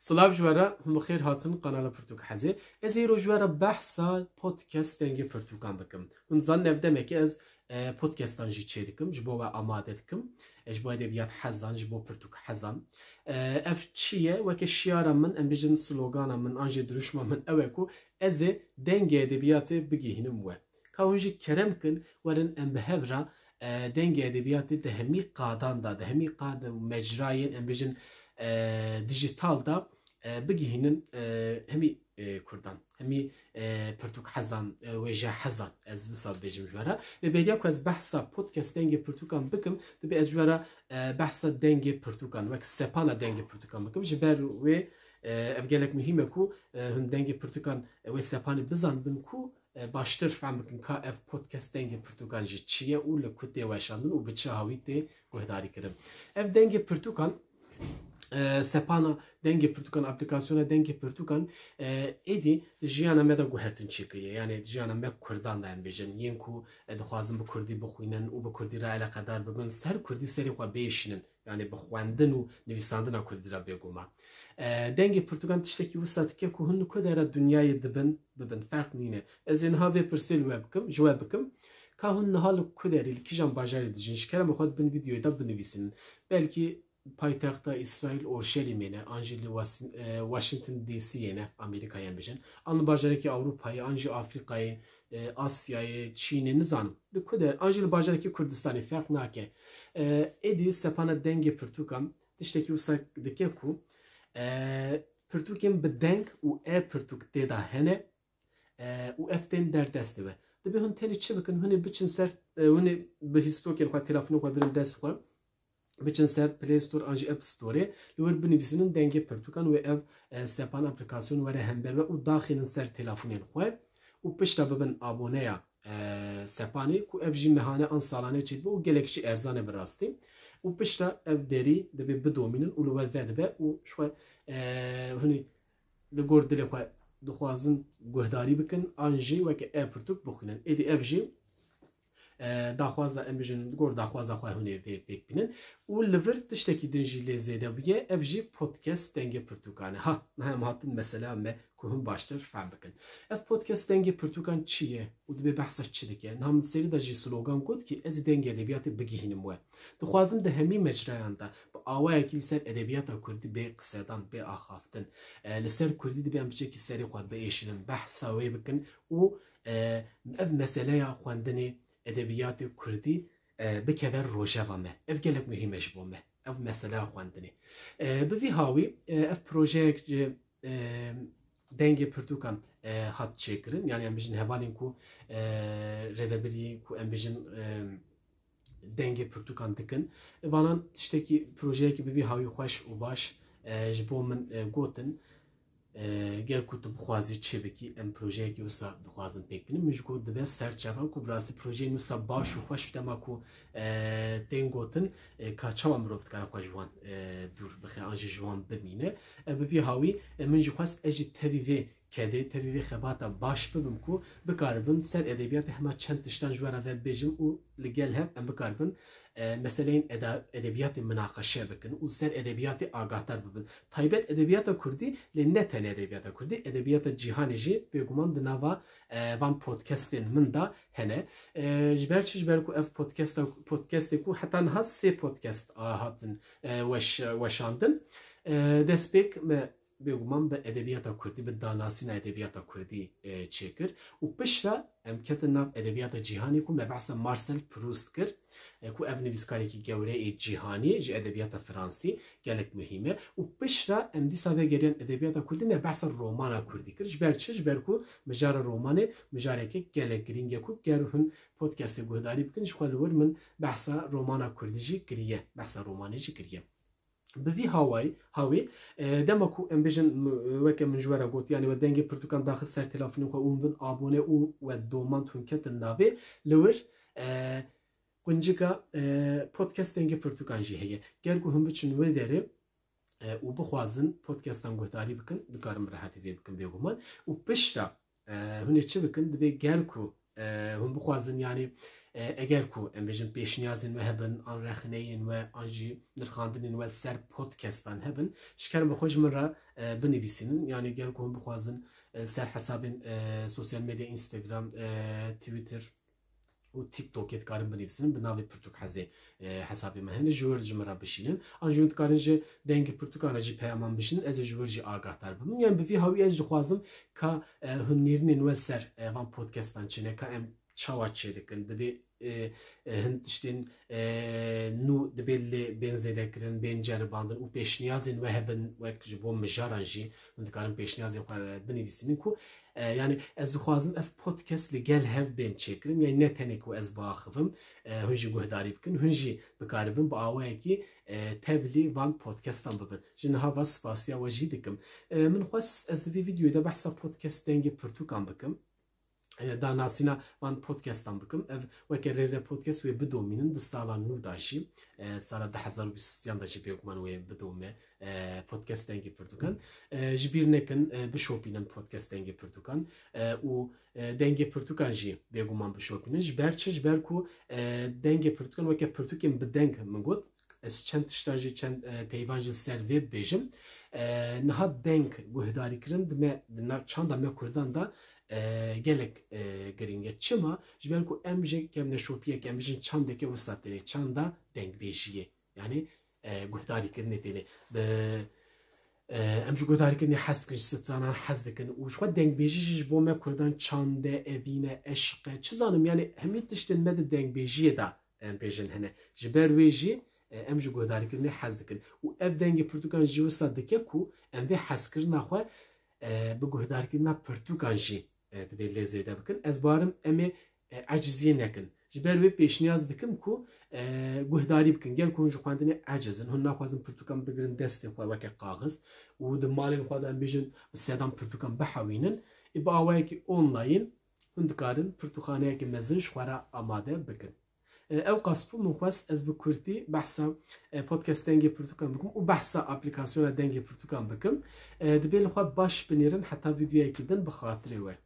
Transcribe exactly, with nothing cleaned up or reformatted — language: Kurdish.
Silav ji we re, hûn bi xêr hatin kanala Pirtûk Hezê. Ez ê îro ji we re behsa podcast Dengê Pirtûkan bikim. Hûn zanin ev demekê ez, e, podcastan jî çê dikim, ji bo we amade dikim. E, ji bo edebiyat hezan, ji bo pirtûk hezan. E, ev çi ye? Weke şiyara min, em bêjin slogana min, an jî dirûşma min ew e ku ez ê dengê edebiyatê bigihînim we. Ka hûn jî kerem kin, werin em bi hev re, e, dengê edebiyatê di hemî qadan de, di hemî qad û mecrayên, em bêjin, e, dijital de, e, bigihînin, e, hemî, e, kurdan, hemî, e, pirtûk hezan, e, wêje hezan, ez wisa dibêjim ji we re. Lê beriya ku ez behsa podcast Dengê Pirtûkan bikim, dibe ez ji we re, e, behsa Dengê Pirtûkan, wek sepana Dengê Pirtûkan bikim. Ji ber wê, e, ev gelek muhîm e ku, e, hûn Dengê Pirtûkan, e, wê sepanê bizanibin ku, e, baştir fehm bikin ka ev podcast Dengê Pirtûkan jî çi ye û li ku tê weşandin û bi çi hawî tê guhdarî kirin. Ev Dengê Pirtûkan, e, sepana Dengê Pirtûkan, aplîkasyona Dengê Pirtûkan, e, êdî di jiyana me de guhertin çêkiriye. Yanî di jiyana me kurdan de em bêjin. Yên ku, e, dixwazin bi kurdî bixwînin û bi kurdî re eleqedar bibin, ser kurdî serê xwe biêşînin. Yanî bi xwendin û nivîsandina kurdî re bêguman. E, Dengê Pirtûkan tiştekî wisa dike ku hûn li ku dera dinyayê dibin, bibin, ferq nîne. Ez ê niha vê pirsê li we bikim, ji we bikim. Ka hûn niha li ku derê, li kîjan bajarê dijîn, ji kerema xwe di bin vîdeoyê de binivîsînin. Belkî paytexta Îsraîl Orşelîmê ne, an jî li Wasin-, e, Washington D C'yê ne, Amerîkayê em bêjin. An li bajarekî Ewropayê, an jî Afrîkayê, e, Asyayê, Çînê, nizanim. Li ku der, an jî li bajarekî Kurdistanê ferq nake. E, êdî sepana Dengê Pirtûkan tiştekî wisa dike ku, e, pirtûkên bi deng û e pirtûk tê de hene, e, û ev tên ber destê we. Dibe hûn tenê çi bikin? Hûn ê biçin ser, e, hûn ê bi hîstokên xwe, telefonên xwe birin dest xwe. Biçin ser Play Store an jî App Storeê, li wir binivîsînin Dengê Pirtûkan wê ev, e, sepan aplikasyon were hember we û daxînin ser telefonên xwe û pişta bibin aboneya, e, sepanê ku ev jî mehane an salane çêdibe û gelek jî erzan e bi rastî. Û pişta ev derî dibê bidomînin û li we vedibe û ji xwe, e, hûn ê li gor dilê xwe dixwazin guhdarî bikin an jî weke e pirtûk bixwînin. Êdî ev jî e, daxwaza, em bijin, li gor daxwaza xwe hûn ê vê pêk bînin. Û li vir tiştekî din jî lê zêde bûye, ev jî podcast Dengê Pirtûkan e. Ha, niha em hatin mesela me ku hûn baştir fehm bikin. Ev podcast Dengê Pirtûkan çi ye û dibê behsa çi dike? Niha min di serî de jî slogan got ki ez ê dengê edebiyatê bigihînim we. Dixwazim di hemî mecrayan de bi awayekî li ser edebiyata kurdî bê qisedan, bê axaftin. E, li ser kurdî dibê em biçekî serê xwe biêşînin, behsa wê bikin û, e, ev meseleya xwendinê edebiyatê kurdî, e, bikeve rojeva me. Ev gelek muhîm e ji bo me. Ev meseleya xwendinê. E, bi vî hawî, e, ev projeyek ji, e, Dengê Pirtûkan, e, hat çêkirin. Yanî em bijin hevalên ku, e, rêvebirî ku em bijin, e, Dengê Pirtûkan dikin. Vanan tiştekî, projeyekî bi vî hawî xweş û baş, e, ji bo min, e, gotin. E, ger ku tu bixwazî çê bikî, em projeyekî wisa dixwazin pêk bînin. Min jî got dibe ser çavan ku bi rastî projeyên wisa baş û xweş dema ku, e, tên gotin, e, ka çawa mirov dikare xwe ji wan, e, dûr bixe an jî ji wan bimîne. E, bi vî hawî, e, min jî xwest ez jî tevî vê kedê, tevî vê xebata baş bibim ku bikaribim ser edebiyatê hema çend tiştan ji we re ve bibêjim û li gel hev em bikaribin, e, meseleyên eda-, edebiyatê minaqeşe bikin û ser edebiyatê agahdar bibin. Taybet edebiyata kurdî, lê ne tenê edebiyata kurdî, edebiyata cîhanê jî bêguman di nava, e, van podcastên min de hene. E, ji ber çi? Ji ber ku ev podcasta, podcastê ku heta niha sê podcast a hatin, e, weş-, weşandin. E, destpêk me bêguman bi edebiyata kurdî, bi danasîna edebiyata kurdî, e, çêkir û piştre em ketin nav edebiyata cîhanê ku me behsa Marcel Proust kir, e, ku ev nivîskarekî gewre yê cîhanî ji edebiyata fransî gelek muhîm e û piştre em dîsa vegeriyan edebiyata kurdî, me behsa romana kurdî kir. Ji ber çi? Ji ber ku mijara romanê mijareke gelek girîng e ku ger hûn podcastê guhdarî bikin, ji xwe li wir min behsa romana kurdî jî kiriye, behsa romanê jî kiriye. Bi vî hawayî, hawî, e, dema ku em bêjin, m-, weke min ji we re got, yanî we Dengê Pirtûkan daxist ser telefonên xwe û hûn bin abone û we domand hûn ketin navê, li wir, e, quncika, e, podcast Dengê Pirtûkan jî heye. Ger ku hûn biçin wê derê, e, û bixwazin podcastan guhdarî bikin, dikarin bi rehetî vê bikin bêguman. Û piştre, e, hûn ê çi bikin? Divê ger ku E, hûn bixwazin, yanî, e, eger ku, em bêjin, pêşniyazên we hebin, an rexneyên we, an jî nirxandinên we li ser podcastan hebin, ji kerem xwe ji min re, e, binivîsînin. Yanî ger ku hûn bixwazin, e, li ser hesabên, e, sosyal medya, Instagram, e, Twitter û TikTokê dikarin binivîsînin, bi navê Pirtûk Hezê, e, hesabê me hene, ji wir ji min re bişînin. An jî hûn dikarin ji Dengê Pirtûkan re jî peyaman bişînin, ez ê ji wir jî agahdar bibim. Yanî bi vî hawî ez jixwazim ka, e, hûn nêrînên we li ser, e, van podcastan çi ne, ka em çawa çêdikin, dibê, e, e, hin tiştên, e, nû dibê lê bên zêdekirin, bên ceribandin û pêşniyazên we hebin, wek ji bo mijaran jî hûn dikarin pêşniyazên xwe binivîsînin ku, e, yanî ez dixwazim ev podcast li gel hev bên çêkirin, yanî ne tenê ku ez biaxivim, e, hûn jî guhdarî bikin, hûn jî bikaribin bi awayekî, e, tevlî van podcastan bibin. Ji niha va spasiya we jî dikim. E, min xwest ez di vî vîdyoyê de behsa podcast Dengê Pirtûkan bikim. E, da nasîna van podcastan bikim. Ev weke Rêze Podcast wê bidomînin di sala nû de jî, e, sala du hezar û bîst û sêyan de jî bêguman wê bidome, e, podcast Dengê Pirtûkan. E, ji bîr nekin, e, bişopînin podcast Dengê Pirtûkan, e, û, e, Dengê Pirtûkan jî bêguman bişopînin. Ji ber çi? Ji ber ku, e, Dengê Pirtûkan weke pirtûkên bi deng min got, ez çend tişta jî, çend, e, peyvan jî li ser vê bibêjim. E, niha deng guhdarîkirin di me, di na-, çanda me Kurdan de, e, gelek, e, girîng e. Çima? Ji ber ku em jî kevneşopiyek, em bijin çandeke wisa têne, çanda dengbêjiyê. Yanî, e, guhdarîkirinê têne. Bi, e, em ji guhdarîkirinê hez dikin, ji stranan hez dikin. Û ji xwe dengbêjî jî ji bo me Kurdan çand e, evîn e, eşq e. Çi zanim, yanî hemî tiştên me di dengbêjiyê de em bêjin hene. Ji ber wê jî, e, em ji guhdarîkirinê hez dikin. Û ev Dengê Pirtûkan jî wisa dike ku em vê hezkirina xwe, e, bi guhdarîkirina pirtûkan jî, e, divê lê zêde bikin. Ez barim em ê, e, eciziyê nekin. Ji ber wê pêşniyaz dikim ku, e, guhdarî bikin. Gel ku hûn ji xwendinê eciz in, hûn naxwazin pirtûkan bigirin destê xwe weke kaxiz û di malên xwe de em bêjin bi sedan pirtûkan bihewînin, ê bi awayekî online hûn dikarin pirtûxaneyeke mezin ji xwe re amade bikin. E, ew qas bû, min xwest ez bi kurtî behsa, e, podcast Dengê Pirtûkan bikim û behsa aplîkasyona Dengê Pirtûkan bikim. E, dibê li xwe baş binêrin heta vîdyoyekî din bi xatirê we.